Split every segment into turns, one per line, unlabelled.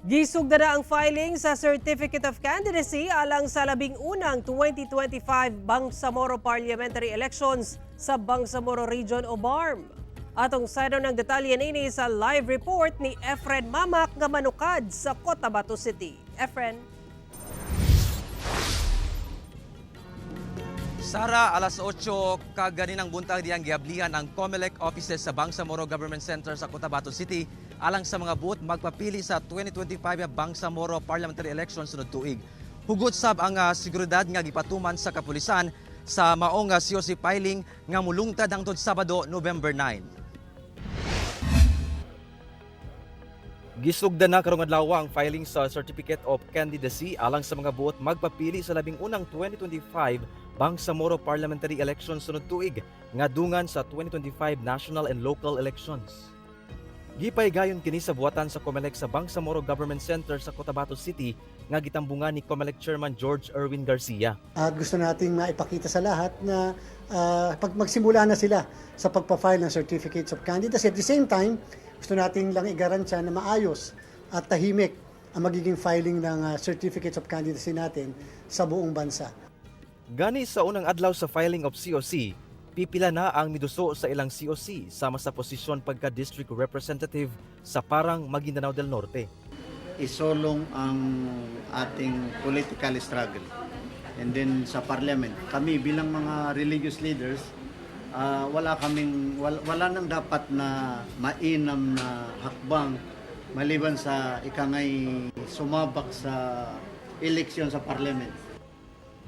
Gisugda na ang filing sa Certificate of Candidacy alang sa 11ng 2025 Bangsamoro Parliamentary Elections sa Bangsamoro Region o BARMM. Atong sayran ang detalye nini sa live report ni Efren Mamac nga manukad sa Cotabato City. Efren.
Sara, alas 8 kaganinang buntag diyang giablihan ang COMELEC offices sa Bangsamoro Government Center sa Cotabato City alang sa mga buot magpapili sa 2025 Bangsamoro Parliamentary Election sunod tuig. Hugot sab ang seguridad nga gipatuman sa kapulisan sa maong COC filing nga mulungtad hangtod Sabado, November 9. Gisugda na karong adlaw ang filing sa Certificate of Candidacy alang sa mga buot magpapili sa 11ng 2025 Bangsamoro Parliamentary Election sunod tuig nga dungan sa 2025 national and local elections. Gipaygayon kini sa buhatan sa COMELEC sa Bangsamoro Government Center sa Cotabato City nga gitambungan ni COMELEC Chairman George Erwin Garcia.
At gusto nating maipakita sa lahat na pag magsimula na sila sa pagpa-file ng certificates of candidacy. At the same time, gusto nating lang igarantya na maayos at tahimik ang magiging filing ng certificates of candidacy natin sa buong bansa.
Gani sa unang adlaw sa filing of COC, pipila na ang miduso sa ilang COC sama sa posisyon pagka district representative sa Parang, Maguindanao del Norte.
Isolong ang ating political struggle. And then sa parliament, kami bilang mga religious leaders, wala nang dapat na mainam na hakbang maliban sa ikangay sumabak sa eleksyon sa parliament.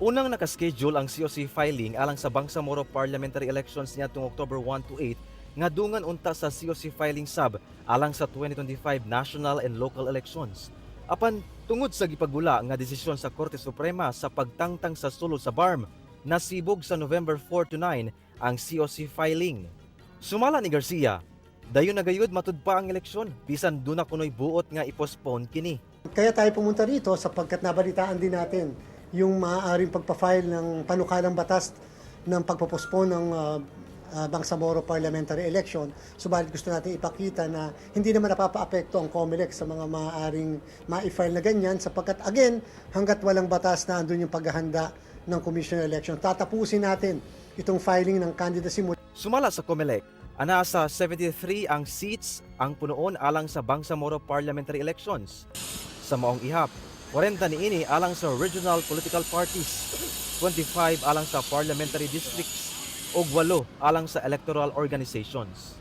Unang nakaschedule ang COC filing alang sa Bangsamoro Parliamentary Elections niadtong October 1 to 8 nga dungan unta sa COC filing sab alang sa 2025 national and local elections. Apan tungod sa gipagula nga desisyon sa Korte Suprema sa pagtangtang sa Sulu sa BARMM, nasibog sa November 4 to 9 ang COC filing. Sumala ni Garcia, dayon na gayud matud pa ang eleksyon bisan duna kunoy buot nga i-postpone kini.
Kaya tayo pumunta rito sapagkat nabalitaan din natin yung maaaring pagpa-file ng panukalang batas ng pagpopospon ng Bangsamoro Parliamentary Election. Subalit gusto natin ipakita na hindi naman napapaapekto ang COMELEC sa mga maaaring ma-file na ganyan sapagkat, again, hanggat walang batas na andun yung paghahanda ng Commission on Election. Tatapusin natin itong filing ng candidacy.
Sumala sa COMELEC, anaa sa 73 ang seats ang punoon alang sa Bangsamoro Parliamentary Elections. Sa maong ihap, 40 niini alang sa regional political parties, 25 alang sa parliamentary districts, ug 8 alang sa electoral organizations.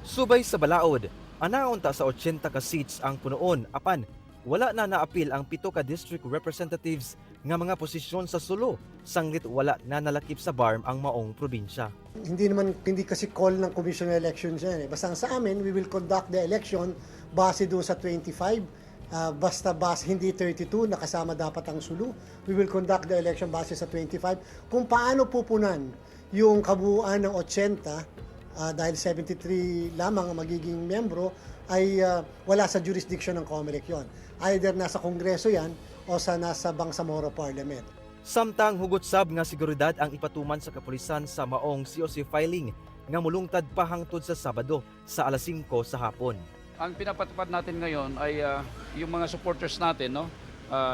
Subay sa balaod, anaa unta sa 80 ka seats ang punoon apan wala na naapil ang 7 ka district representatives nga mga posisyon sa Sulu sanglit wala na nalakip sa BARMM ang maong probinsya.
Hindi naman, hindi kasi call ng Commission on Elections yan eh. Basta ang sa amin, we will conduct the election base doon sa 25. Basta base, hindi 32, nakasama dapat ang Sulu. We will conduct the election base sa 25. Kung paano pupunan yung kabuuan ng 80, dahil 73 lamang ang magiging membro, ay wala sa jurisdiction ng COMELEC yon. Either nasa Kongreso yan o sa nasa Bangsamoro Parliament.
Samtang hugot sab nga seguridad ang ipatuman sa kapulisan sa maong COC filing nga mulungtad pa hangtod sa Sabado sa alas 5 sa hapon.
Ang pinapatupad natin ngayon ay yung mga supporters natin, no?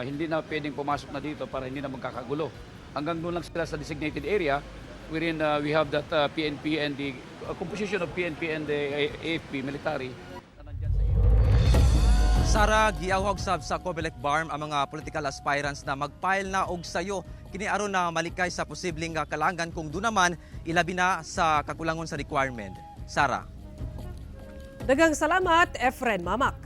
Hindi na pwedeng pumasok na dito para hindi na magkakagulo. Hanggang doon lang sila sa designated area wherein we have that PNP and the composition of PNP and the AFP military na nandyan sa area.
Sara, giawhag sab sa COMELEC BARMM ang mga political aspirants na mag-file na og sayo kini aron na malikay sa posibleng kalangan kung duna man, ilabi na sa kakulangon sa requirement. Sara.
Daghang salamat, Efren Mamac.